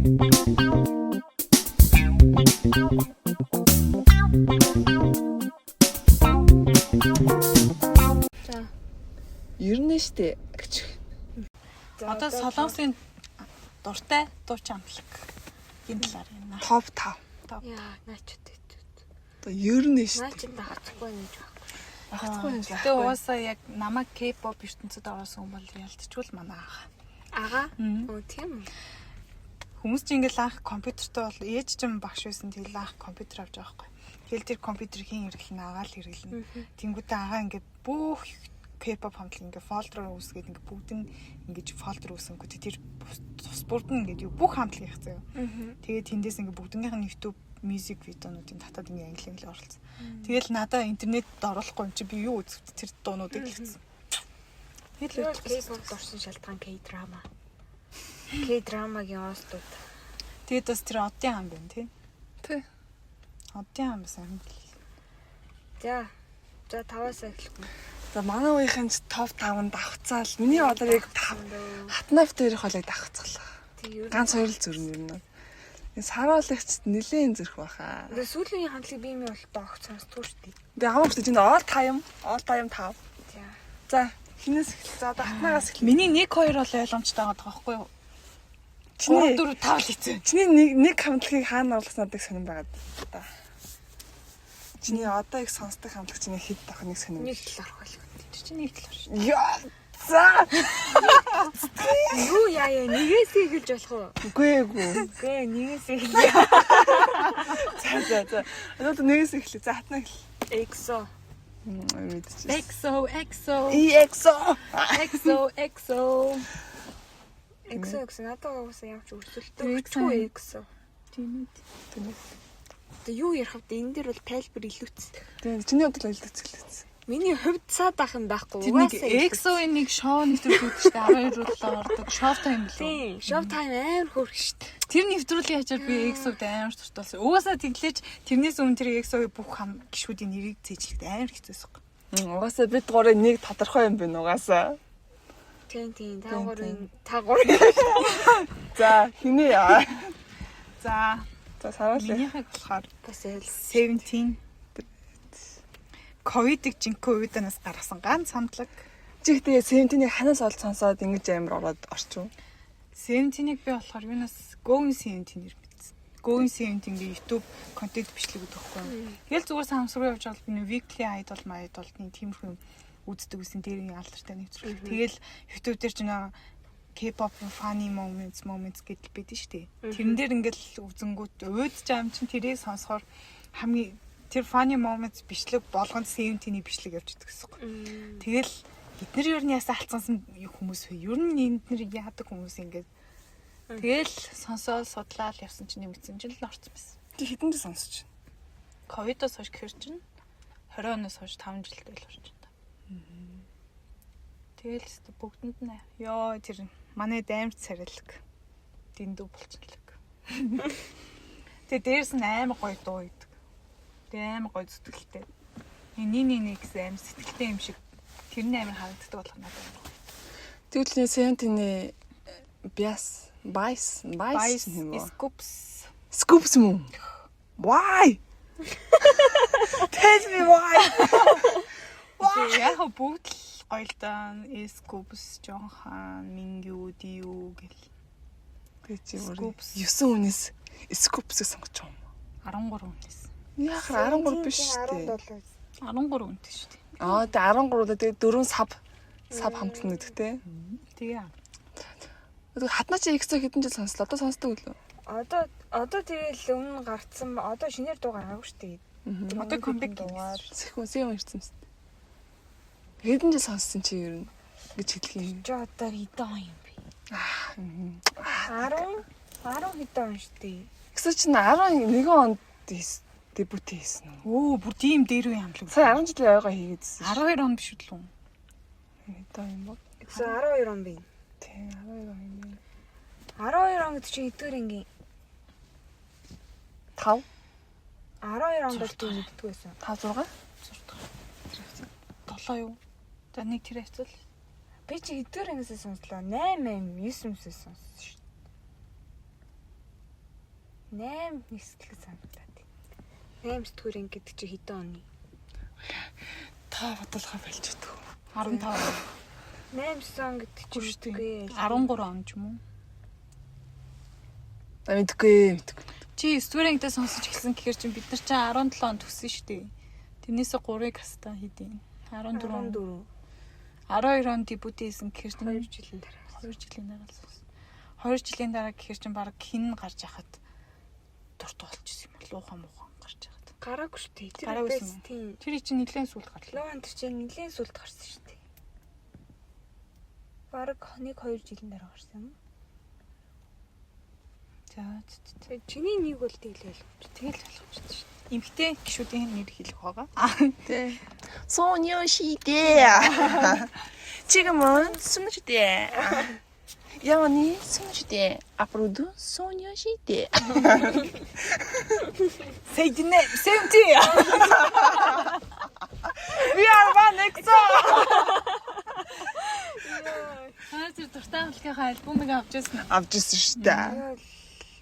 За. Ер нь штэ гэж. За, Одоо солонгосын дуртай дуучин амтлаг. Энэ талаар юм. Топ 5. Яа, наач үү. Одоо ер нь штэ. Наач дагцгүй юм гэж байхгүй. Багцгүй юм шиг. Гэтэ угаасаа яг намайг K-pop ертөнцид оруулсан хүн бол ялцчгүй л манай аах. Ага. Оо, тийм үү. Хүмүүс чинь ингээл анх компьютертэй бол ээж чинь багш байсан, тэгэл анх компьютер авч байгаа байхгүй. Тэгэл тэр компьютер хийн хэрэглэнэ, агаа л хэрэглэнэ. Тэнгүүтээ агаа ингээд бүх K-pop хамтлаг ингээд фолдероор үүсгээд, ингээд бүгд нь ингээд фолдер үүсгэнгүүтээ тэр тус бүрд нь ингээд юу бүх хамтлаг их заяа. Тэгээд тэндээс ингээд бүгднийх нь YouTube music видеонуудын татаад ингээд англи англи оруулсан. Тэгэл надаа интернетд оруулахгүй юм чи би юу үзэх тэр дуунуудыг л хийсэн. Тэгэл Тэр K-pop дурсан шалтгаан K-drama. K-drama-гийн OST-ууд. Тэгээд бас тэр одын хам байна тий. Тий. Одын хам бас амин. За. За, таваас эхлэх үү? За, манай үеийнхэн ч топ 5-нд давхцаал. Миний бодлоор яг 5 хатнаф дээрх бол яг давхцгалаа. Тэг ер нь. Ганц хоёр л зүрн ер нь. Энэ саруулагчд нилээн зүрх баха. Тэгээ сүүлийн хамтлагийг би юм бол догт сонсдгүй шүү дээ. Тэгээ хамаагүй шүү дээ. Энэ all time, all time 5. За. За, хинээс эхэл. За, одоо хатнаагаас эхэл. Миний 1 2 бол ойлгомжтой байгаа байхгүй юу? 3 Чиний 4 5 л хэцүү. чиний нэг нэг хамтлагийг хаана оруулах надад сонирн байгаад та. Чиний одоо их сонсдог хамтлаг чиний хэд тах нэг сонирн. Нэг л орох байлгүй. Тэр чинь нэг тал шүү. Яа. За. Юу яа яа, нэгээс эхэлж болох уу? Үгүй эгүй. Үгүй, нэгээс эхэлье. За за за. Одоо нэгээс эхлэе. За, хатнаа эхэл. EXO. Мэдчихсэн. EXO, EXO, EXO. EXO, EXO. EXO гэсэн надад угаасаа ямар ч өрсөлдөхгүй Тэр EXO. EXO. Тийм ээ. Тийм ээ. Одоо юу ярих вэ? Энэ дээр бол тайлбар илүүц. Тийм, чиний хувьд л илүүц. Миний хувьд цаад ах юм байхгүй. Тэр нэг Угаасаа илүүц. EXO-ийн нэг шоу нэвтрүүлэг гэдэг чинь 12 руу ордог. Show time лөө. Тийм. Show time амар хөөрх шүү дээ. Тэр нэвтрүүлгийн ачаар би EXO-д амар дуртай болсон. Угаасаа тэглэж тэрнээс өмнө тэр EXO-ийн бүх хам гişүүдийн нэрийг цээжлэхэд амар хэцүүсэн. Угаасаа бид гурыг нэг тодорхой юм байна угаасаа. Тийм тийм. Та Тийм, гурын тийм. та гурын. За, хинээ яа. За, За, саруулъя. минийхийг болохоор Бас айл. 17 Ковидыг жинхэнэ уйданаас гаргасан ганц хамтлаг. Чи ихтэй Seventeen-ийг ханаас олж сонсоод ингэж амар ороод орчих уу? Seventeen-ийг би болохоор юунаас Going Seventeen-ээр мэдсэн. Going Seventeen-ийн YouTube контент бичлэг өгдөг байхгүй юу? Тэгэл зүгээр самсруу явж бол би weekly idol idol-ны тиймэрхүү юм үздэг гэсэн дээр юм алдартай нэвтрүүлэг. Тэгэл YouTube дээр ч нөө K-pop funny moments гэдэл байдэн шүү дээ. Тэрэн дээр ингээл үзэнгүүт уудж байгаа юм чинь тэрийг сонсохоор хамгийн тэр funny moments бичлэг болгонд Seventeen-ийн бичлэг явж идэг гэсэн юм. Тэгэл эднэр ер нь ясаа алцсан хүмүүс вэ? Ер нь эднэр яадаг хүмүүс ингээд тэгэл сонсоол судлаал явсан чинь нэмэгдсэн чинь л орсон байсан. Чи хэдэн жил сонсч байна? Ковидоос хойш гэхэр чинь 20 оноос хойш 5 жилдээ л орж байна. Тэгэл өстө бүгдэнд нь ёо тэр манай амар царилэг дэндүү болчихлог. Тэгээ дээрс нь амар гоё дуу идэг. Тэгээ амар гоё зүтгэлтэй. Нэг нэг нэг гэсэн амар сэтгэлтэй юм шиг тэр нь амар харагддаг болох надад амар гоё. Тэгвэл энэ Seventeen-ийн Bias, Bias, Bias Bias юм уу? Scoops. S.Coups юм уу? Why? Tell me why. Тэгээ яг хав бүгд л гоё л даа. S.Coups, Jeonghan, Mingyu, Diu гэл Тэг чи өөр S.Coups. 9 хүнээс S.Coups-ыг сонгож байгаа юм. 13 хүнээс. Яхаар 13 биш шүү дээ. 13 хүнтэй шүү дээ. Аа, тэг 13 даа тэгээ 4 sub хамтлан гэдэг те. Тэгээ. Тэг хатнаа чи EXO хэдэн жил сонслоо? Одоо сонсдог үлээ. Одоо тэгэл өмнө гарцсан, одоо шинээр дуу гаргаагүй шүү дээ. Одоо comeback дугаар. Сэхүүн сэвэн ирсэн юм шүү дээ. Хэдэн жил сонссон чи ер нь гэж хэлэх юм. Чи одоо хэдэн он юм бэ? 10 10 хэдэн он шүү дээ. EXO чинь 11 онд дебют хийсэн үү? Өө, бүр тийм дээр үе хамтлаг. Сая 10 жилийн ойгоо хийгээдсэн шүү. 12 он биш үү? Хэдэн он юм бэ? EXO 12 он бэ. Тийм, 12 он юм байна. 12 он гэдэг чинь хэдгээр ангийн? 5 12 онд бол би мэддэг байсан. 5 6 6 7 юу? За, нэг тэр хавцал. Би чи хэдгээр ангиас сонслоо? 8 8 9 9 сонссон шүү. 8 нисгэлэг санагдаад. 8 сэтгүүр анги гэдэг чи хэдэн оны? Та бодлохоо болчихдог. 15 8 он гэдэг чи шүү дээ. мэдгүй. 13 он ч юм уу? А мэдгүй мэдгүй. Чи 9 дугаар ангидаа сонсож эхэлсэн гэхээр чинь бид нар чинь 17 он төгссөн шүү дээ. Тэрнээсээ 3-ыг хастаа хэдийн. 14 он. 14. 12 он дебют хийсэн гэхээр чинь 2 жилийн дараа. 2 жилийн дараа л сонссон. 2 жилийн дараа гэхээр чинь баг хин гарч яхад дуртай болчихсон юм байна. Луухан муухан гарч яхад. Гараагүй шүү дээ. Тэр Гараагүй байсан юм уу? тийм. Тэр чинь нэлээд сүлд гарлаа. Луан тэр чинь нэлээд сүлд гарсан шүү дээ. Бараг 1 2 жилийн дараа гарсан юм. За зэ, зэ. Тэгээ чиний нэг бол тэгэл ойлгомжтой. Тэгэл ойлгомжтой шүү дээ. Эмэгтэй гişүүдийн нэр хэлэх байгаа. 네. 소녀시대. 지금은 소녀시대. 영원히 소녀시대. 앞으로도 소녀시대. Say the name, Seventeen. We are one EXO. Та тэр дуртай хамтлагийнхаа альбомыг авч ирсэн. авч ирсэн шүү дээ. Яа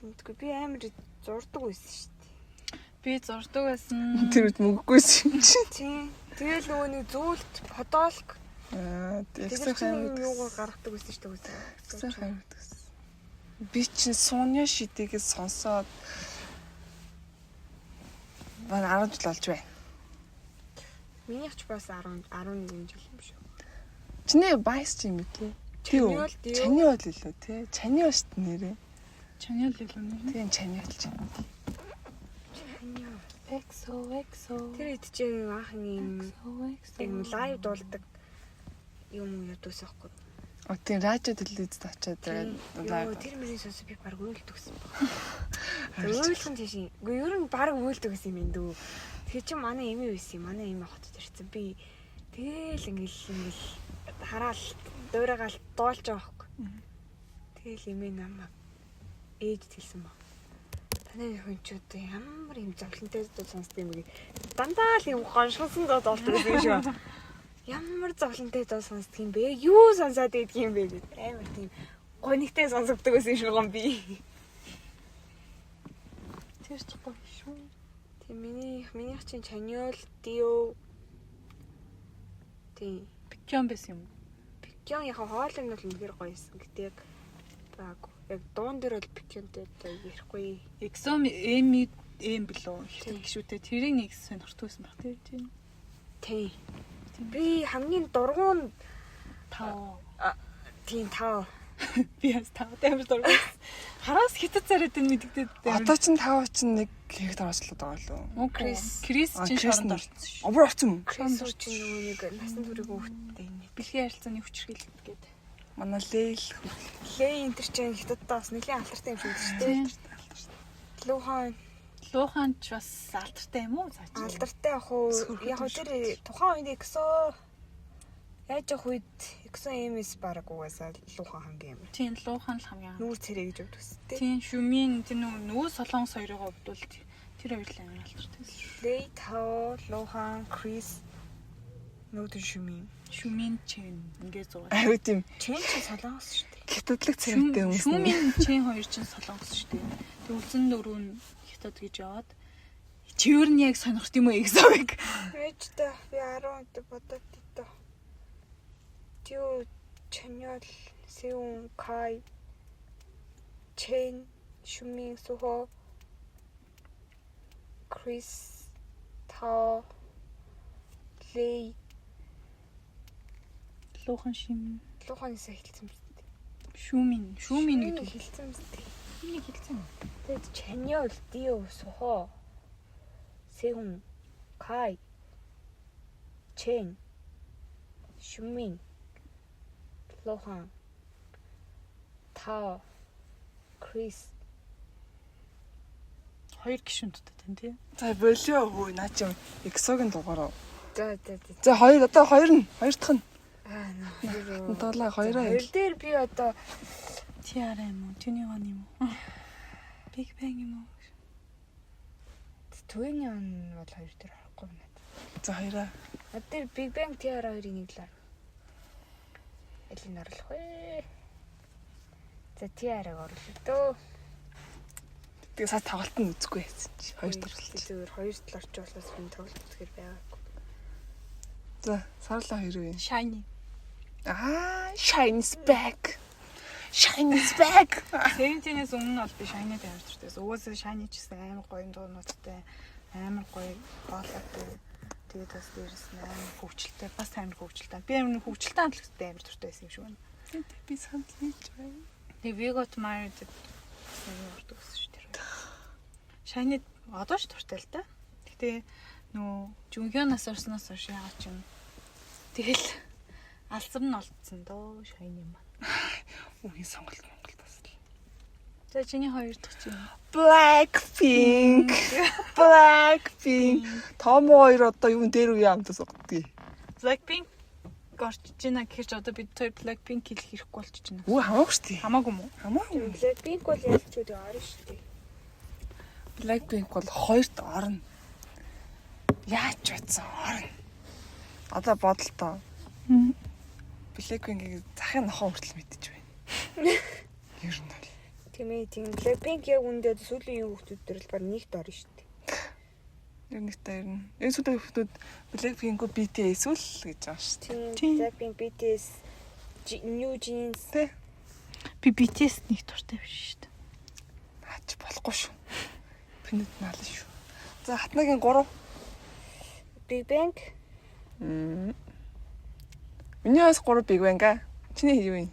мэдгүй би амар зурдаг байсан шүү дээ. Би зурдаг байсан. Тэр үед мөнгөгүйсэн юм чинь. Тийм. Тэгэл нөгөө нэг зүйлт подолк Аа, тэр EXO чинь хамт. юугаар гаргадаг байсан шүү дээ. EXO хамт гэсэн. Би чинь Соня шидэгийг сонсоод манай 10 жил болж байна. Минийх ч бас 10 11 жил юм шүү. Чиний байс чи юм бэ те? Чаньол дийв. Чаньол илүү те. Чаньол шүү дээ нэрээ. Чаньол илүү нэр. Тийм чаньол чинь. Чаньол. EXO EXO. Тэр хэд чинь анх юм EXO EXO. юм лайв дуулдаг юм ядуус аахгүй. О тийм радио телевизэд очиад Йоо лайв. тэр мөрийн сонсоо би баг уйлдаг гэсэн баг. Уйлах нь тийш. Үгүй ер нь баг уйлдаг гэсэн юм энэ дүү. Тэгээ чи манай эми байсан юм. Манай эми хотод ирсэн. Би тэгэл ингээл ингээл хараал дуурайгаал дуулж байгаа байхгүй. Тэгэл эми намайг ээж хэлсэн баг. Таны хүн чи одоо ямар юм зовлонтой дуу сонсд юм бэ? Дандаа л юм гоншгосон дуу дуулдаг байсан юм шиг. Ямар зовлонтой дуу сонсдг юм бэ? Юу сонсоод идэх юм бэ гэд амар тийм гонигтай сонсогддог байсан юм шиг гон би. Тэр ч гоё шүү. Тийм миний минийх чинь Чаньол, Дио. Тийм. Бикён байсан юм. Бикён яг хоол юм бол үнэхээр гоё юмсан. Гэтэ яг баг яг дуун дээр бол Бикёнтэй одоо ярихгүй. EXO M M билүү хятад гişүүтэй тэрийг нэг сонирхдаг байсан баг тий. Тийм. Би хамгийн дургуун Тав. тийм тав. Би бас тав амар дургуун. Хараас хятад царайд нь мэддэгдээд Одоо чинь тав чинь нэг хэрэгт ороочлоод байгаа лөө. Крис Крис А, чинь Крис шоронд нь- орсон шүү. Овор орсон юм. Крис рүү чинь нөгөө нэг насан туршиг хүүхдтэй юм. Бэлгийн харилцааны хүчирхийлэлт гэдэг. Манай Лейл Лей энэ төр чинь хятадтай бас нэлийн алдартай юм шиг шүү дээ. Лухан Луухан ч бас алдартай юм уу? За чи. алдартай яг уу Сөрхөд яг юм уу тэр тухайн үед EXO яаж явах үед EXO MS баг угаасаа Лухан хамгийн юм. Тийм Луухан л хамгийн. Нүүр цэрэг гэж явдаг шүү дээ. Тийм Шүмийн тэр нөгөө солонгос хоёрын хувьд бол тэр хоёр л амар алдартай байсан шүү. Лей Тао, Лухан, Крис нүүдэн шүмийн. Шүмийн чин ингээд зураг. аюу тийм Чин чи солонгос шүү дээ. хятадлаг царайтай хүмүүс. нь. Шүмийн чин хоёр чинь солонгос шүү дээ. Тэг үлзэн дөрөв нь хятад гэж яваад чивэр нь яг сонирхт юм уу EXO-г. Ээж та би 10 өдөр бодоод дитэ. Тю Чаньол, Сеун, Кай, Чен, Шүмийн, Сухо, Крис, Тао, Лей, Луухан шим Лухан нисэ хэлсэн юм шүү дээ. Шүмийн шүмийн Шүмийн гэдэг хэлсэн юм шүү дээ. нэг хэлсэн юм. Тэгэд Чаньол, Дио, Сухо, Сеун, Кай, Чен, Шүмийн, Лухан, Тао, Крис. Хоёр гишүүн дутаад байна тий. За болио хөө наа чи EXO-гийн дугаар уу? За за за. За хоёр одоо хоёр нь хоёр дахь нь. Аа нөө. Дулаа хоёроо Хоёр дээр би одоо Тиара юм уу? Тинигон юм уу? Big Bang юм уу? Түүний он бол хоёр дээр орохгүй юм надад. За хоёроо. Над дээр Big Bang Theory хоёрын нэг л ор. Алийг нь оруулах вэ? За Tiara-г оруулах дөө. Тэгээ сая тоглолт нь үзэхгүй байсан чи. Хоёрт орлоо. Зүгээр хоёрт л орчих болохоос би тоглолт үзэхэр байгаагүй. За, сарлаа хоёр үе. Shiny. Аа, Shiny's back. Shiny's back. Seventeen-ээс өмнө бол би Shiny-д амар дуртай байсан. Угаасаа Shiny ч гэсэн амар гоё дуунуудтай, амар гоё хоолойтой. Тэгээд бас дээрэс нь амар хөвчлөлтэй, бас амар хөвчлөлтэй. Би амар хөвчлөлтэй хамтлагтай амар дуртай байсан юм шиг байна. Би санал нийж байна. Тэгээ We Got Married бас амар урдаг байсан шүү дээ. Shiny одоо ч дуртай л да. Гэтэ нөгөө Жүнхёнаас орсноос хойш яагаад ч юм. Тэгэл алсар нь олдсон дөө Shiny маань. Үгийн сонголт Монголд бас л. За чиний хоёр дахь чинь. Blackpink. Blackpink. Том хоёр одоо юун дээр үе амтас угдгийг. Blackpink орчиж байна гэхэр чи одоо бид хоёр Blackpink хэлэх хэрэггүй болчих чинь. Үгүй хамаагүй шүү дээ. Хамаагүй мүү? Хамаагүй. Blackpink бол ялч үү орно шүү дээ. Blackpink бол хоёрт орно. Яаж ч утсан орно. Одоо бодолтоо. Blackpink-ийг захын нохоо хүртэл мэдэж байна. Ер нь бол. Тийм ээ, тийм Blackpink яг үндэ сүүлийн үеийн хүүхдүүд төр л баг нэгт орно шүү дээ. Ер нь нэгт орно. Энэ сүүлийн хүүхдүүд Blackpink-гүй BTS үл гэж байгаа шүү дээ. Тийм Blackpink, BTS, New Jeans. Тэ. Би BTS нэг дуртай биш шүү дээ. Наач болохгүй шүү. Пинэт наалаа шүү. За хатнагийн 3. Big Bang. Миний бас 3 Big Bang аа. Чиний юу юм?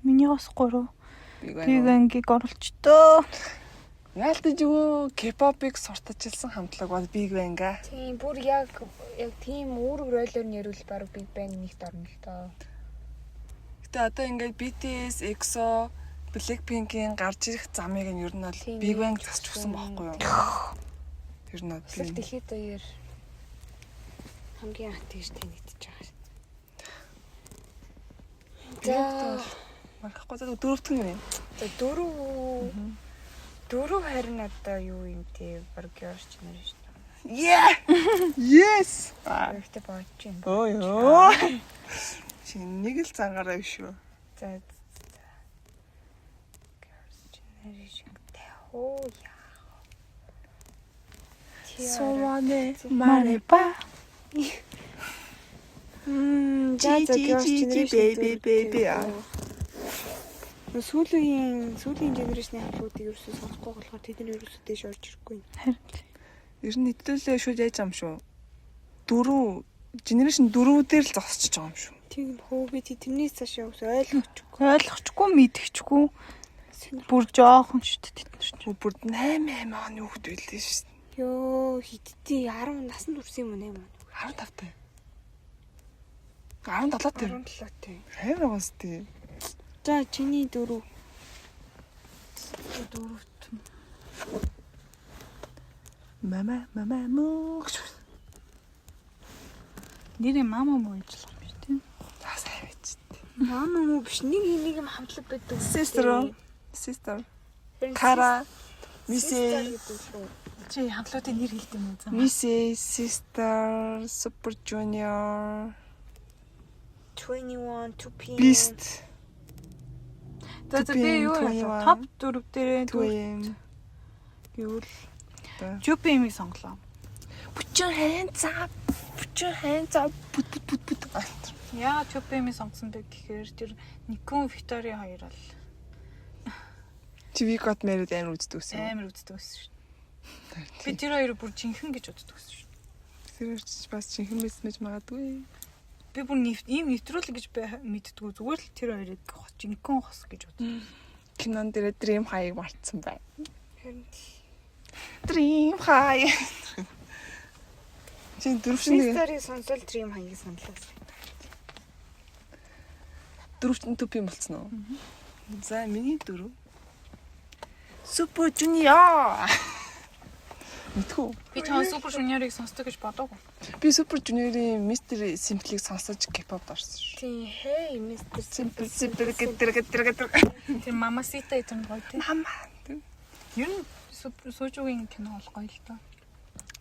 Миний бас 3 Big Bang. Big Bang-ийг оруулчдөө. Яалтаж юу K-pop-ыг сурталчилсан хамтлаг бол Big Bang аа. Тийм бүр яг яг тийм үүрэг ролоор нэрвэл баг Big Bang нэгт орно л доо. Гэтэ одоо ингээд BTS, EXO, Blackpink-ийн гарч ирэх замыг нь ер нь бол Тийм, Big Bang засч өгсөн байхгүй юу? Ер нь бол Бас л дэлхийд даяар хамгийн анх тэгж танигдчихэж байгаа. За марахгүй за дөрөвдөх нь юу юм? За дөрөв харин одоо юу юм те баг Girls Generation. Yeah. Yes. Гэхдээ бодож байна. Ой ёо. Чи нэг л зангаараа биш үү? За за. Girls Generation хоо яах. Суане Мареба. За за Girls G, G, G, Generation baby, baby. Сүүлийн сүүлийн generation-ы хамтлагуудыг ерөөсөө сонсохгүй болохоор тэд нар ерөөсөө дээш орж ирэхгүй. Харин Ер нь хэдүүлээ шүүд яаж юм шүү. Дөрөв generation дөрөв дээр л зогсчихж байгаа юм шүү. Тийм хөө би тэрнээс цааш явс ойлгочихгүй. ойлгочихгүй мэдчихгүй бүр жоохон шүү дээ тэд нар чинь. Бүр 8 8 оны хүүхэд байлээ шүү. Йоо хидтий 10 наснд хүрсэн юм уу 8 он. 15 тай. 17 тай. 17 тай. Амар гоос тий. За чиний дөрөв. Дөрөвт. Мама мама муу. Нэрээ мама муу гэж л юм шүү дээ. За сайн байж. Мама муу биш нэг нэг юм хамтлаг байдаг. Sister. Sister. Кара. Мисэ. Чи хамтлагуудын нэр хэлдэг юм уу зам? Мисэ, Sister, Super Junior, 21 2PM. Beast, За за би юу 21. топ 4 дээрээ 2M. гэвэл За. 2PM-ийг сонголоо. Put your hands up. Put your hands up. Put put put put. Яагаад 2PM-ийг сонгосон бэ гэхээр тэр Никон Виктори хоёр бол Чи We Got Married амар үздэг гэсэн юм. амар үздэг байсан шүү дээ. Би тэр хоёрыг бүр жинхэнэ гэж боддог байсан шүү дээ. Тэр ч бас жинхэнэ байсан байж магадгүй. Би бүр ийм нэвтрүүлэг гэж мэддэггүй зүгээр л тэр хоёрыг жинхэнэ хос гэж боддог. Кинон дээр Dream High-ыг мартсан байна. Харин Dream High. Чи дөрөв шин нэг Sister-ыг сонсвол Dream High-ыг саналаа. дөрөв чин төп юм болцсон уу? За миний дөрөв. Super Junior. Мэдхүү. Би чам Super Junior-ыг сонсдог гэж бодоогүй. Би Super Junior-ийн Mr. Simple-ийг сонсож K-pop орсон шүү. Тийм hey Mr. Simple simple гэтэр гэтэр гэтэр. Тэр Mamacita гэдэг нь гоё тийм. Мама. Ер нь Сүүжүүгийн кино бол гоё л доо.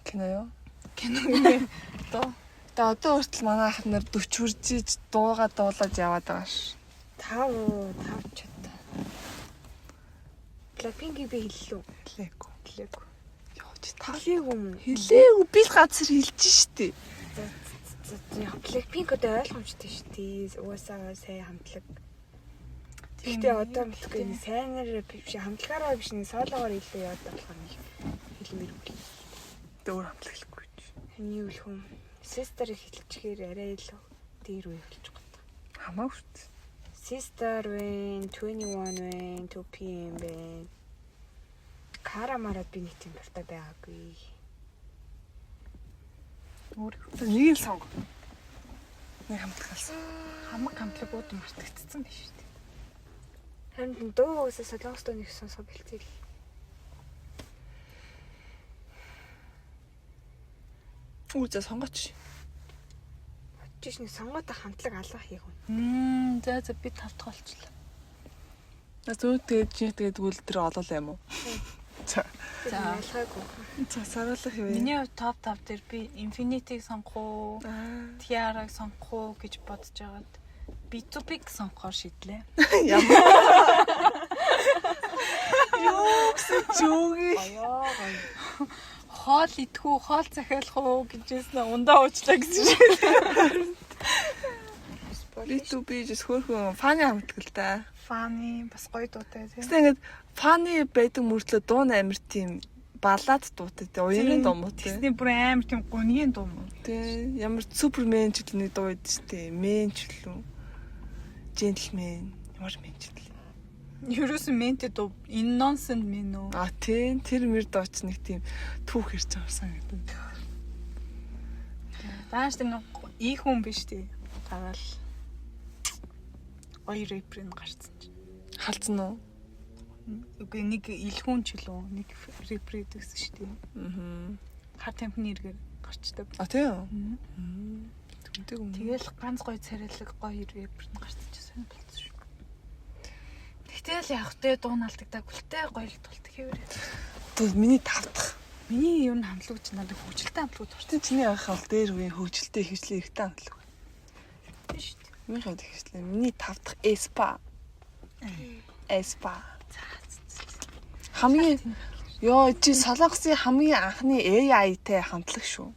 Кино юу? Кино гэнэ. Доо. Тэгээ одоо хүртэл манай ах нар 40 хүрчиж дууга дуулаад яваад байгаа ш. 5 5 ч одоо. Blackpink-ийг би хэллээ. Хэлээгүй. Хэлээгүй. Йоо чи та Хэлээгүй юм уу? хэлээгүй би л газар хэлж штэ. За яг Blackpink одоо ойлгомжтой шүү дээ. Угаасаа сайн хамтлаг. Гэхдээ одоо мэдгүй нэг сайнаар биш хамтлагаараа биш нэг сологоор илүү яваад болохоор нэг хэлмээр үгүй. Тэ өөр хамтлаг хэлэхгүй чи. Миний юу л хүн Sister хэлчихээр арай илүү дээр үе болчих гот. Хамаагүй шүү дээ. Sister вэн, 21 вэн, 2PM вэн. Кара марад би нэг тийм дуртай байгаагүй. Өөр За нэг л сонго. Нэг хамтлаг алсан. хамаг хамтлагууд мартагдсан биш үү? Харин дуу уусаа солонгос дуу нэг сонсох бэлцээ л. Үгүй за сонгооч. Очиж нэг сонгоотой хамтлаг алга хийх юм. За за би тав дахь болчлоо. За зөө тэгээд чи тэгээд тэгвэл тэр олоол юм уу? За. За. Ялгаагүй. За саруулах юм. Миний хувьд топ 5 дээр би Infinity-г сонгох уу, Аа. Tiara-г сонгох уу гэж бодож байгаад B2B-г сонгохоор шийдлээ. Ямар. Юу гэсэн чүги. Гоёо гоё. Хоол идэх үү, хоол захиалах уу гэжсэн ундаа уучлаа гэсэн шиг. B2B жис хөөрхөн фаны хамтлаг л да. Funny бас гоё дуутай тийм. Тэгсэн ингээд фаны байдаг мөртлөө дуу нь амар тийм баллад дуутай тий уянгын дуу муу тий. Тэгсний бүр амар тийм гунгийн дуу мó. Тий ямар супермен ч гэдэг нэг дуу байдаг шүү дээ. Мен ч лүү. Джентльмен ямар мен ч лээ. Ерөөсөн ментэй дуу Innocent men үү? А тий тэр мэр дуу ч нэг тийм түүх хэрч байгаа санагдав. Дааш тийм нэг их хүн биш тий. Гараал гоё рэпер нь гарцсан чинь. Халдсан уу? Үгүй нэг илхүүн ч лүү нэг рэпер гэдэгсэн шүү дээ. Аа. Хар тамхины эргээр гарчдаг. А тий үү? Тэгмдэг юм. Тэгэл ганц гоё царайлаг гоё рэпер нь гарцсан чинь сонир болцсон шүү. Тэгтэл яг тэ дуу наалдагдаг гүлтэй гоё л тулт хэвээр. Одоо миний тав дахь. Миний ер нь хамтлаг чинь надад хөгжилтэй хамтлагууд дуртай Тэ чиний анх бол дээр үеийн хөгжилтэй хөгжлийн эрэгтэй хамтлаг. шүү дээ. Миний хувьд хөгжлээ. Миний тав дахь Эспа. Эспа. Хамгийн ёо чи Солонгосын хамгийн анхны AI-тай хамтлаг шүү.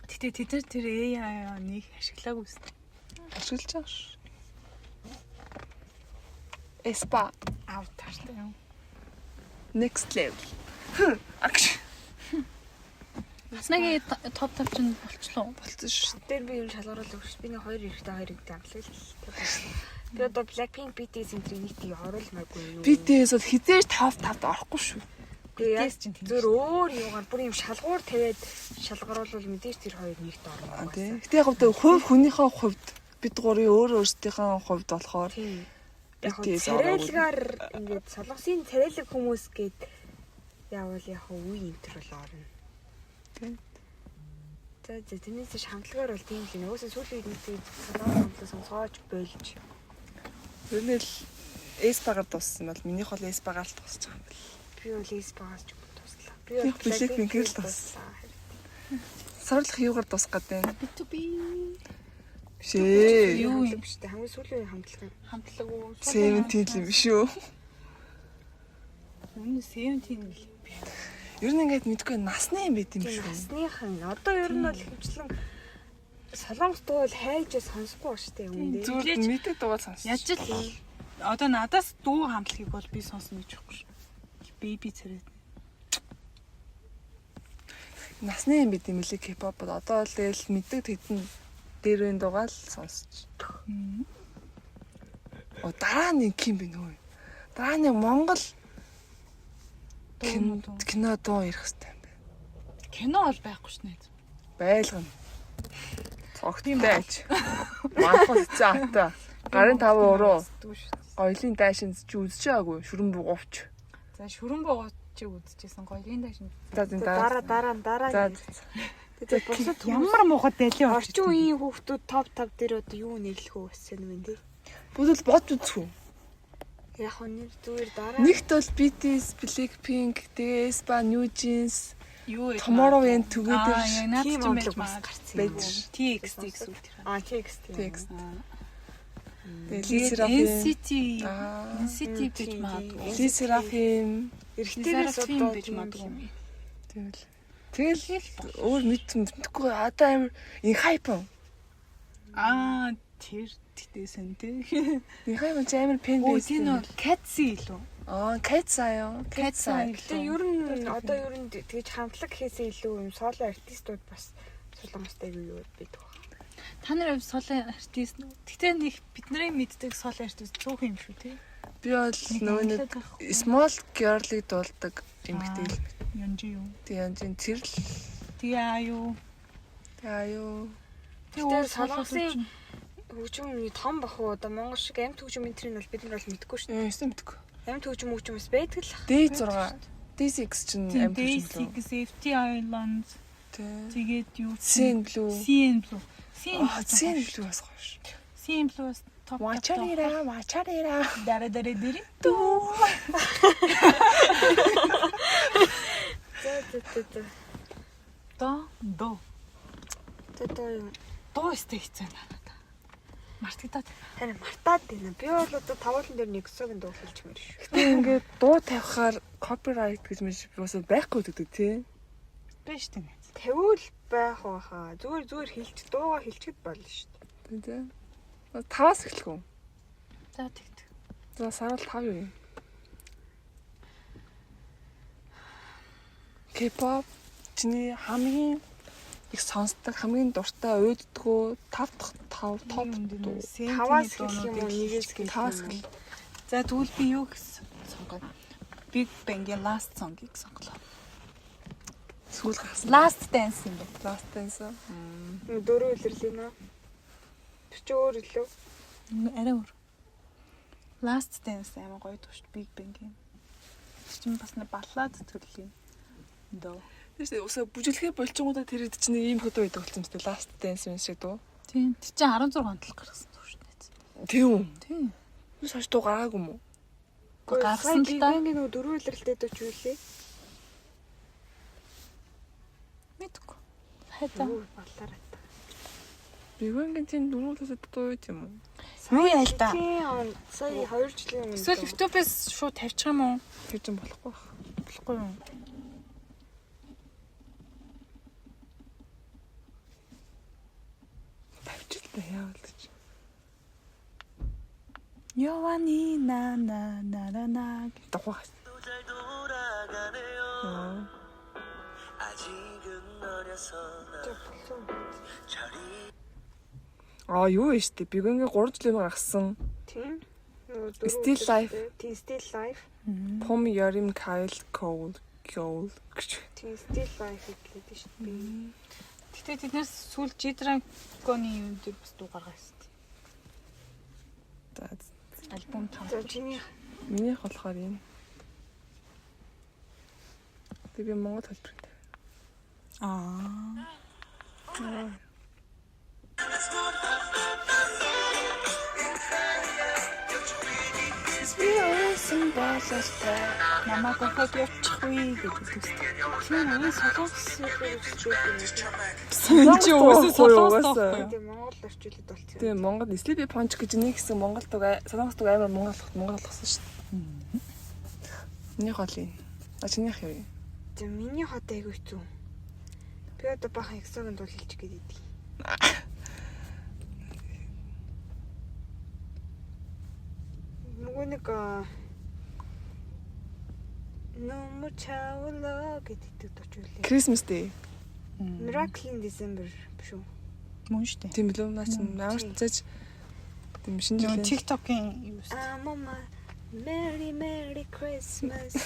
Гэтэ тэд нар тэр AI-аа нэг ашиглаагүй шүү дээ. Ашиглаж байгаа шүү. Эспа Аватартай юм. next level. Агш Хаснагийн топ 5 чинь болчлоо. болцсон шүү. Тэр би юм шалгаруулах өгч. Би нэг хоёр эрэгтэй хоёр эрэгтэй хамтлаг л. Би одоо Blackpink BTS энтрийг нэг тийг оруулмааргүй юу. BTS бол хизээж топ 5-д орохгүй шүү. Тэгээ BTS чинь тийм зөв өөр юугаар бүр юм шалгуур тавиад шалгаруулвал мэдээж тэр хоёр нэгт орно. А тий. Гэтэ яг одоо хувь хүнийхээ хувьд бид гурийн өөр өөрсдийнхээ хувьд болохоор Тийм. Яг хөө BTS ороогүй. царайлгаар ингээд солонгосын царайлаг хүмүүс гээд яавал яг хөө үе энтер бол орно. Тийм. За за тэрнээс ш хамтлагаар бол тийм л юм. Угаасаа сүүлийн үед нэг тийм солонгос хамтлаг сонсгооч болж. Ер нь л Эспагаар дууссан бол минийх бол Эспагаар л дуусчих юм бэл. Би бол Эспагаас ч юм дуслаа. Би Би Blackpink-ээр л дуслаа. Сарлах юугаар дуусах гээд байна? B2B Биш ээ. Юу юм? биш үү? Хамгийн сүүлийн үеийн хамтлаг юм. хамтлаг уу? Seventeen л юм биш үү? Үнэ 17 л юм биш. Ер нь ингээд мэдгүй насны юм байт юм Тийм шүү. насныхан. Одоо ер нь бол хөвчлэн солонгос дуу бол хайж сонсохгүй ба штэ юм дээ. Зүгээр Тэглэж- мэддэг дугаар сонсч. Яаж л одоо надаас дуу хамтлагийг бол би сонсно гэж байхгүй шүү. Baby царайд. Насны юм байт юм лээ K-pop бол одоо л тэгэл мэддэг тэдэн дээрэн дугаал сонсч. О дараа нь ким бэ нөө? Дараа нь Монгол Дуу дуу. кино дуу ирэх хэрэгтэй юм байна. Кино бол байхгүй ш найз. Байлгана. Цогттой байж. Манхус цаата. Гарын тав уруу. Үздэг шүү. Гоёлын дайшин чи үзэж байгаагүй. Шүрэн бугуувч. За шүрэн богоо чи үзчихсэн гоёлын дайшин. За зин Дараа дараа. дараа дараа. За Тэгээ бусад Ямар муухай далийн орж орчин үеийн хүүхдүүд топ 5 дээр одоо юу нэрлэх үү бас юм бэ те. Бүдэл бодж үзэх үү? Яг хөө нэр зүгээр дараа. Нэгт бол BTS, Blackpink, тэгээ Aespa, New Jeans, юу вэ? Tomorrow and Together Аа, яг наад тийм чинь байж онцлог бас магадгүй. гарсан юм. байж. TXT гэсэн үг тэр. А TXT. TXT. Тэгээ Ли NCT Серафим. NCT гэж магадгүй. Ли Серафим. Эрэгтэйгээс Серафим одоо гэж магадгүй. Тэгэл. Тэгэл өөр мэдхгүй одоо амар Инхайпон. Аа тэр тэгтээсэн тий. Инхайпон чи амар пен Өө бейс. тийм үү Катси илүү. Аа, Кэтса юу? Кэтса. Гэтэ ер нь одоо ер нь тэгж хамтлаг гэхээсээ илүү юм соло артистууд бас солонгостой юу байдаг. Та нар соло артист. Гэтэ нэг бидний мэддэг соло артист цөөхөн юм шүү тий. Би бол нөгөө нэг Small Girl-ыг дуулдаг эмэгтэй л. Юнжи юу? Тэгээ янзын тэр л Тэгээ аа юу? тэгээ аа юу. Тэгээ Гэтэ өөр солонгосын хөгжим том бах уу одоо Монгол шиг амт хөгжим энтрийг бол бид нар бол мэдэхгүй шүү Ээ, ёстой мэдгүй. дээ. Амт хөгжим хөгжим бас байдаг л ах. D6 D6 чинь амт хөгжим лүү. D6 FT Island Тэ. тэгээд юу CN Blue. CN Blue. CN Аа, CN Blue бас гоё шүү. CN Blue бас топ топ. Вачарира, вачарира. Дараа дараа дэрэ. Дүү. За за за за. До до. За за юм. Дуу өстэй хэцүү надад. Мартагдаад. Харин мартаад байна. Би бол одоо тавуулан дээр нэг суугийн дуу хэлчихмээр шүү. Гэтэ ингээд дуу тавихаар copyright гэж мэж бас байхгүй гэдэг тий. Биш тийм ээ. Тавиул байх байхаа. Зүгээр зүгээр хэлч дууга хэлчихэд болно шүү дээ. Тий. Таваас эхлэх үү? За тэгт. За сарвал тав юу юм? K-pop чиний хамгийн их сонсдог, хамгийн дуртай, уйддгөө тав дахь тав топ дуу. Таваас эхлэх юм уу? Нэгээс эхлэх Таваас юм уу? эхлэх. За тэгвэл би юу гэсэн сонгоё. Big Bang-ийн Last Song-ыг сонголоо. Сүүл гарсан. Last Dance юм байна. Last Dance. Дөрөв илэрлээ нөө. Тэр чи өөр илүү. Арай өөр. Last Dance амар гоё дуу шүү дээ Big Bang-ийн. Тэр чинь бас нэг баллад төрлийн дуу. Тийм шүү дээ. Усаа бүжиглэхээ болчингуудаа тэр хэд чинь ийм хөдөө байдаг болсон юм шүү дээ. Last Dance юм шиг дуу. Тийм. Тэр чинь 16 онд л гаргасан дуу шүү дээ. Тийм үү? Тийм. Юус хойш дуу гараагүй юм уу? Гарсан л Big да. Bang-ийн нөгөө дөрөв илрэлтэй дуу чи юу лээ? Мэдгүй. Хайдаа. Юу баллаараа. Big Bang-ийн тийм дөрөв талд дуу юу юм уу? Юу яа л да. Тийм сая 2 жилийн өмнө. Эсвэл YouTube-ээс шууд тавьчих юм уу? Тэр чинь болохгүй байх. Болохгүй юм. Тавьчих л да яавал гэж. Йовани на на на на на. Дугуй. Аа. Аа юу вэ штэ? Big Bang-ийн 3 жилийн өмнө гаргасан Тийм. Нөгөө дөрөв Still Life. илрэлтэй. Тийм Still Life. Pom Yorim Kyle Cole Cole гэж. Тийм Still Life гэдэг шүү дээ. Гэтэ тэднээс сүүл G-Dragon-ы юм дээр бас дуу гаргасан. За Альбом там. За чиний минийх болохоор юм. Тэг би монгол хэлбэртэй. Аа. Би өөрсөн бололтой. Намайг өхөд явчихвээ гэж үзсэн. тийм энэ солонгос юу гэж юм. Чи угаасаа солонгос угаасаа. байхгүй юу? Тийм Монгол орчуулад болчихсон. Тийм Монгол Sleepy Punch гэж нэг хэсэг Монгол туг солонгос туг амар Монгол Монгол болгосон шүү дээ. Минийх бол юм. А чинийх юу юм? За миний хот айгүй хэцүү. Би одоо бахан эксогийн дуу хэлчих гээд идэг. Нөгөө нэг Нүмер чавла гэдэг дуу ч үлээ. Christmas Day. Miracle in December биш үү? Мөн шүү дээ. Тийм билүү? Наа чинь ямар ч зэж тийм шинэ Нөгөө жилийн TikTok-ийн юу шүү. Ah mama Merry Merry Christmas.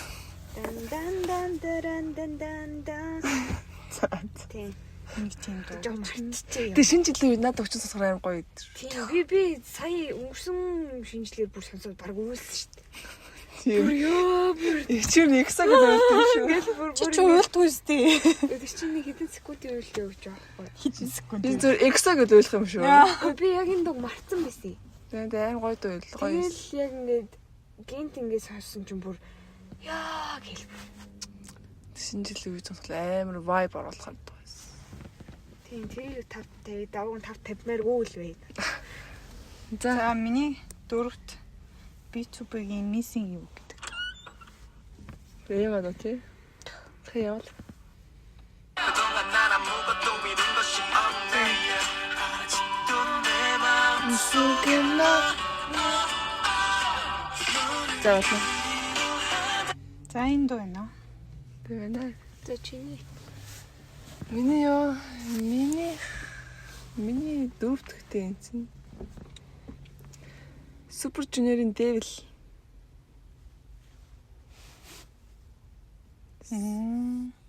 Дан дан дан дан дан дан дан. Тийм. Нэг тийм дуу. Жоо мартчихъя. Тэгээ шинэ жилийн үед надад өчн сонсохоор амар гоё гэдэг. Тийм би би сая өнгөрсөн шинжилгээр бүр сонсоод баг үйлсэн шүү дээ. Тийм. Бүр ёо бүр Чи нэг саг гэдэг юм шүү. ингээл бүр Чи бүр ч уйлдгүй шүү дээ. Тэр чинь нэг хэдэн секундын үйлдэл өгч байгаа байхгүй. Хэдэн секунд. Би зөв эксо гэдээ ойлгох юм шүү. Үгүй би яг энэ дог мартсан байсан. Тэгээ тэгээ амар гоё дуу гоё. Тэгэл яг ингээд гинт ингээд сонссон чинь бүр яа гэл. Шинэ жилийн үед сонсохоор амар vibe оруулахар дуу байсан. Тийм тэрийг 5 50 давг 5 50-маар гүйл бай. За За миний дөрөвт B2B-гийн Missing You гэдэг. ийм одоо тий. Тэг явал. За болно. За энэ дуу байна. Тэг байна. За чиний. Миний ёо миний миний дөрөв дөхтэй юм чинь. Super Junior-ийн Devil.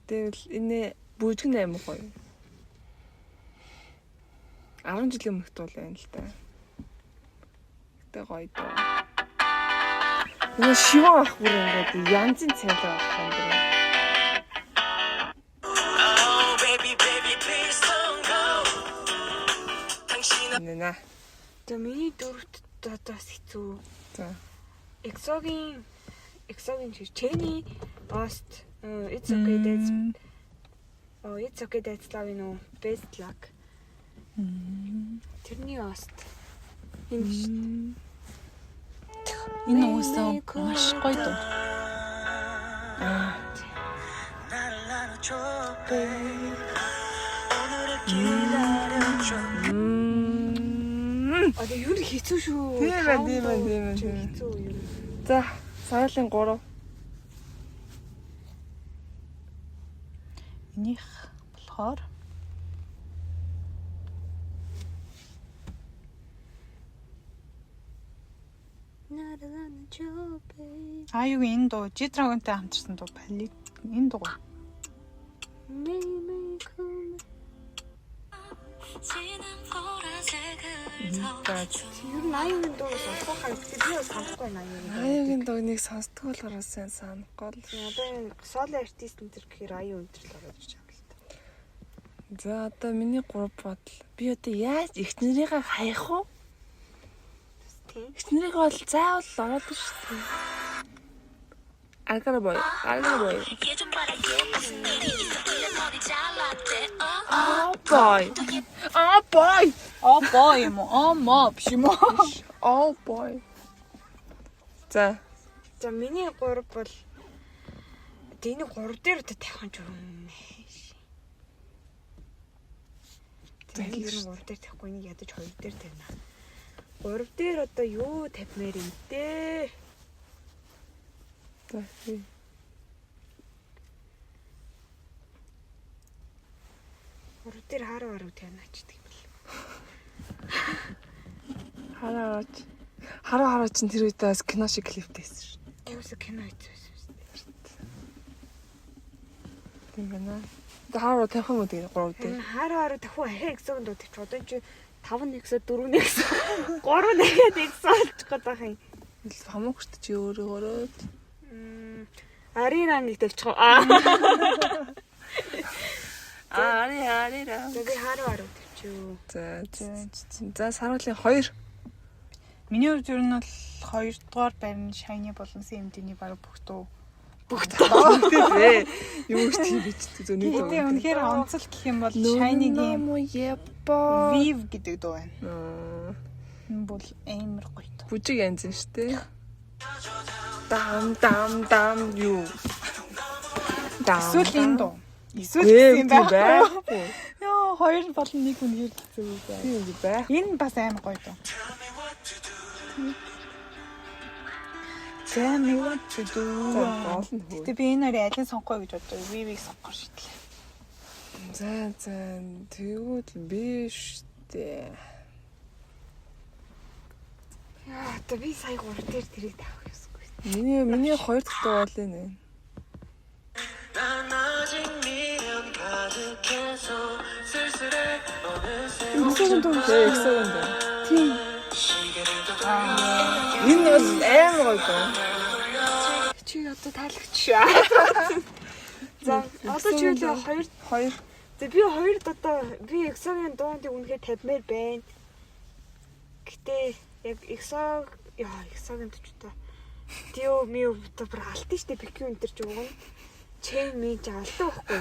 Devil энэ бүжгэн амар гоё. 10 жилийн өмнөх дуу байна л да. Гэтэ гоё дуу. Энэ шиван ах бүр ингээд янзын цайлаа авах юм байна. Нэ. За миний дөрөвт одоо бас хэцүү. За. EXO-гийн чи Чэни Ost It's okay that's Oh it's okay that's love you know best luck. Тэрний Ost. Энэ шүү дээ. Энэ уусаа маш гоё дуу. Одоо юу нэг хэцүү шүү. Тийм ээ, тийм ээ, тийм ээ, Чи тийм ээ. хэцүү юм. За, саялын 3. Энийх болохоор Аюугийн энэ дуу G-Dragon-тай хамтарсан дуу Пали энэ дуу. За, Ер нь 80-ийн дуу сонсох харагддаг. Би бас сонсохгүй 80-ийн дуу. Аюугийн дууг сонсдгоо болохоор сайн санахгүй л. Одоо энэ соло артист энэ төр гэхээр аюу энэ төр л ороод ирж байгаа л та. За, одоо миний 3 бодол. Би одоо яаж эхнэрийгээ хаях вэ? Тийм. Эхнэрийг бол заавал ороод шүү дээ. Аргара бой. Аргара бой. Oh boy. Oh boy. Оо боо юм уу? Оо мо биш юм уу? Oh boy. За, За миний 3 бол энэ 3 дээр одоо тавих юм ч юм. За, За энэ 3 дээр тавихгүй энийг ядаж 2 дээр тавина. 3 дээр одоо юу тавимаар юм бэ? за. тий. 3 дээр харуу харуу тавина ч гэдэг юм бэл. Хараач. Хараа хараа чинь тэр үед бас кино шиг клиптэй байсан шүү. Уусаа кино хийсэн байсан шүү дээ. Тийм байна. За хараа тавих юм уу тэгээ 3 дээр. Энэ харуу харуу тавих ахаа экзог дуу тавьчих. Одоо чи 5 1-ээс 4 1-ээс 3 1-ээд экзог болчих гээд байх юм. Хамаагүй шүү дээ чи өөрөө өрөөд. Арина нэг тавьчих. Аа. Ари арира. За би харуу харуу тавьчих. За за саруулын 2. Миний хувьд ер нь бол хоёрдугаар байр нь Shiny болон CMD-ний бараг бүх дуу. Бүх дуу тий. Юу ч тийм бич зөний дуу. Гэтэ үнэхээр онцол гэх юм бол Shiny-гийн Епо. Vive гэдэг дуу байна. Энэ бол амар гоё дуу. Бүжиг янз юм шүү дээ. Дам дам дам юу. Дам. Эсвэл энэ дуу. Эсвэл Гээ гэсэн юм тийм байхгүй. байхгүй. Йоо, хоёр болон нэг үнэхээр хэцүү байна. Тийм юм байх. Энэ бас амар гоё дуу. Tell me what to do. За гол нь хөө. Гэтэ би энэ хоёрын алийг сонгоё гэж боддог. Vive-ийг сонгохор шийдлээ. За за тэгвэл би штэ. Яа, одоо би сая 3 дээр тэрийг тавих ёсгүй. Миний хоёр дахь дуу бол энэ. Эксогийн дуу. Тэгээ эксогийн дуу. Тийм. Энэ бол амар гоё дуу. Чи одоо таалагч. За одоо чи юу хоёр Хоёр. За би хоёрд одоо би EXO-гийн дууныг үнэхээр тавьмаар байна. Гэтэ яг EXO яа EXO-гийн төчтэй. Дио мио одоо бүр алтан штэ BQ энэ төр ч угна. Чэн ми ч алтан байхгүй.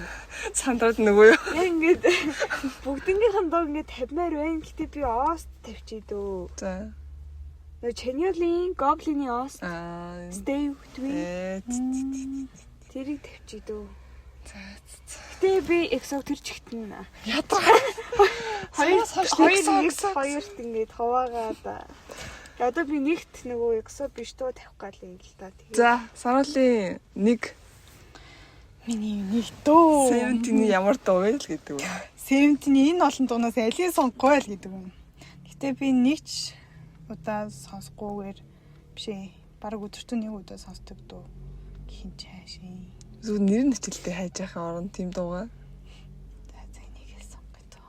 Сандраад нөгөө юу? Яг ингээд бүгднгийнхэн дуу ингээд тавьмаар байна. Гэтэ би ост тавьчих дөө. За. Нөгөө Chanyeol-ийн Goblin-ийн OST Аа. Stay with me Э. тэрийг тавьчих дөө. За. Гэтэ би EXO тэр чигтэн Ядаргаа. хоёр хойш хоёр EXO, нэг EXO. хоёрт ингээд хуваагаад одоо би нэгт нөгөө EXO биш дөө тавих гал юм л та. Тэгээд За, Саруулын нэг Миний нэг дөө. Seventeen-ийн ямар дуу вэ л гэдэг үү? Seventeen-ийн энэ олон дуунаас алийг сонгохгүй байл гэдэг юм. Гэтэ би нэг ч удаа сонсохгүйгээр биш ээ. Бараг өдөртөө нэг удаа сонсдог дуу гэх юм чаашээ. Зүгээр нэр нь хичээлдээ хайж яхаа орон тийм дуугаа. За за энийг л сонгоё доо.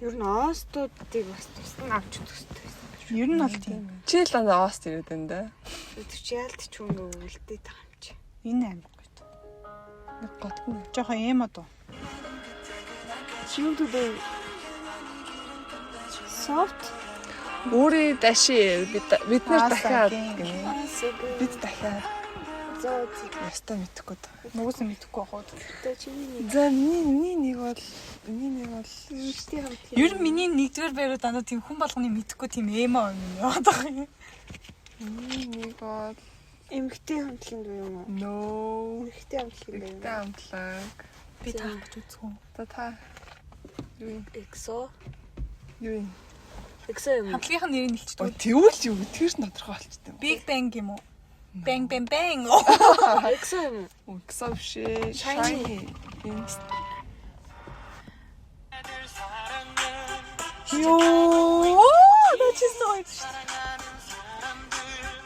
Ер нь OST-уудыг бас тусдан авч үзэх хэрэгтэй байсан. Ер нь бол тийм. Чи л дандаа OST ирээд байна да. Тэр чи яалт ч ингээ үлдээд байгаа юм чи. Энэ амар гоё дуу. Нэг гот нь. Жохон emo дуу. Chill to the soft. Өөрийн даши бид бид нар Аа, дахиад сагийн. гинэ. Бид дахиад За за. ястай мэдэхгүй даа. Нугасаа мэдэхгүй байх уу. За чиний нэг За миний нэг бол миний нэг бол эмэгтэй хамтлаг. Ер нь миний нэгдүгээр байруу дандаа тийм хүн болгоны мэдэхгүй тийм emo юм яваад байгаа юм. миний нэг бол эмэгтэй хамтлагийн дуу юм уу? no Эмэгтэй хамтлагийн дуу юм Эмэгтэй уу? хамтлаг. Би таах гэж үзэх үү. За та юу юм? EXO. Юу юм? EXO юм уу? Хамтлагийнх нь нэрийг Ой хэлчихдэг. тэгвэл юу тэр нь тодорхой болчтой юм. Big Bang юм уу? Bang bang bang. EXO юм уу? EXO биш ээ. Shiny. Shiny. Энэ Йоо, наа чи гоё шүү.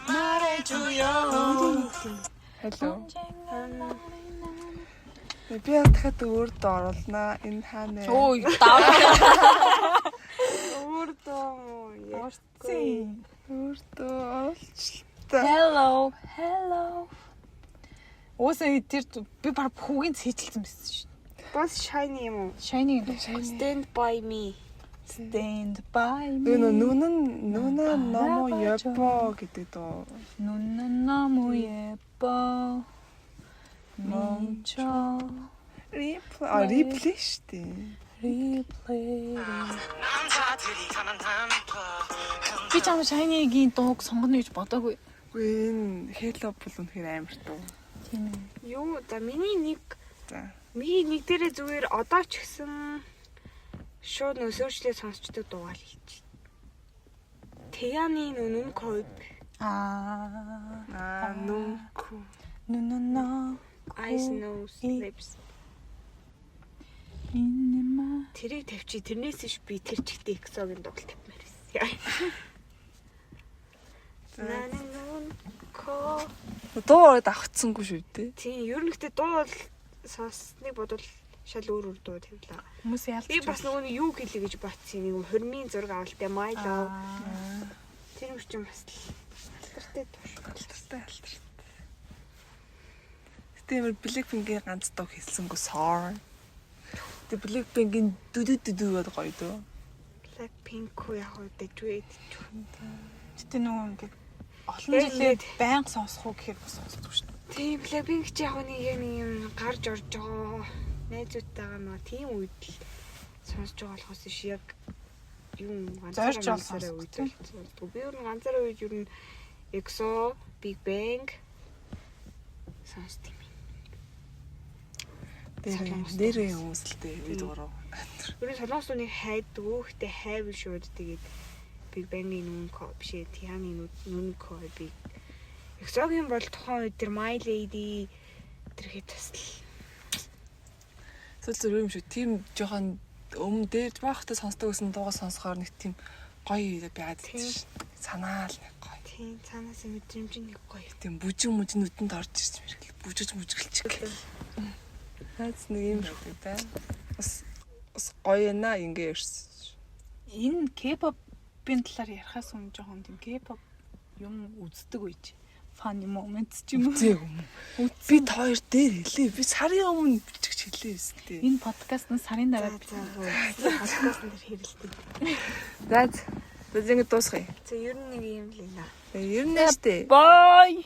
말해줘요. Hello. Би яг дахиад өөр дуу оруулнаа. Энэ хаана вэ? Оо, даа. Өөр дуу юм уу? Урцын. Өөр дуу оруулчлаа. Hello, hello. Уусаа тэр би баг хүүгийн цээжилсэн байсан шүү. Бас Shiny юм уу? Shining Stand by me. Stand by me. Нүүн нүнэн нүнэ 너무 예뻐 гэдэг дуу. 눈은 너무 예뻐. 멈춰. Replay а replay шүү дээ. Replay. Би чам Shiny-гийн дууг сонгоно гэж бодоагүй. Үгүй энэ Hello бол үнэхээр амар дуу. Тийм ээ. Юу за миний нэг За. миний нэг дээрээ зүгээр одоо ч гэсэн шууд нөө search-лээ сонсчдаг дуугаал хэлчих. Тэяны нөө нүн код Аа. Аа нүнку. 눈은 너 eyes nose lips инэма. тэрийг тавьчих. Тэрнээс иш би тэр чигтээ EXO-гийн дуу тавьмаар байсан. Наны нүн ко Дуу ороод авахцсангүй шүү дээ. Тийм, ер нь гэхдээ дуу бол сонссныг бодвол шал өөр өөр дуу тавилаа. Хүмүүс ялцчих. Би бас нөгөө нэг юу гэлээ гэж бодсон юм. Хормын зураг авалтай My Love. Тэр юм чинь бас л алдартай дуу шүү. Алдартай алдартай. Гэтэ амар Blackpink-ийн ганц дуу хэлсэнгүү sorry. Гэтэ Blackpink-ийн дүдү дүдү гэдэг гоё дуу. Blackpink уу яг уу дэжвэ дэжвэ. Гэтэ нөгөө ингээд олон Яг жилээр ингээд- байнга сонсох уу гэхээр бас сонсдоггүй шүү дээ. Тийм Blackpink чи яг нэг яг нэг юм гарч орж байгаа найзуудтайгаа маа тийм үед л сонсож байгаа болохоос биш яг юм Зорж ганцаараа ол ганцаараа үед сонсох, л сонсдог. Би ер нь ганцаараа үед ер нь EXO, Big Bang сонсд юм. Дээр дээр хүмүүс л дээ бид гурав. Ер нь солонгос дууны хайдгүй, гэтээ хайвал шууд тэгээд Big Bang-ийн нүн ко биш ээ, Тианы нүн ко би EXO-гийн бол тухайн үед тэр My Lady тэр хэд бас л Эсвэл зүр юм шүү. Тийм жоохон өмнө дээр баахтай сонсдог гэсэн дуугаа сонсохоор нэг тийм гоё байгаад Тийм. байсан шүү. Санаа л нэг гоё. тийм цаанаас мэдрэмж нэг гоё. Тийм бүжиг мүжиг нүдэнд орж ирж мэрэгэл. Бүжиж мүжиглчих. Хаац нэг юм байдаг да. Бас бас гоё яана ингээ ирсэн. Энэ K-pop-ын талаар ярихаас өмнө жоохон тийм K-pop юм үздэг үеч. Funny moments ч юм уу. Үзээг юм. Би та хоёр дээр хэлээ. Би сарын өмнө бичиж хэлээ өстэй. Энэ подкаст нь сарын За дараа за. Подкаст дээр хэрэлдэг. За за ингэ дуусгая. За ер нь нэг юм л байна. Ер нь штэ. Bye.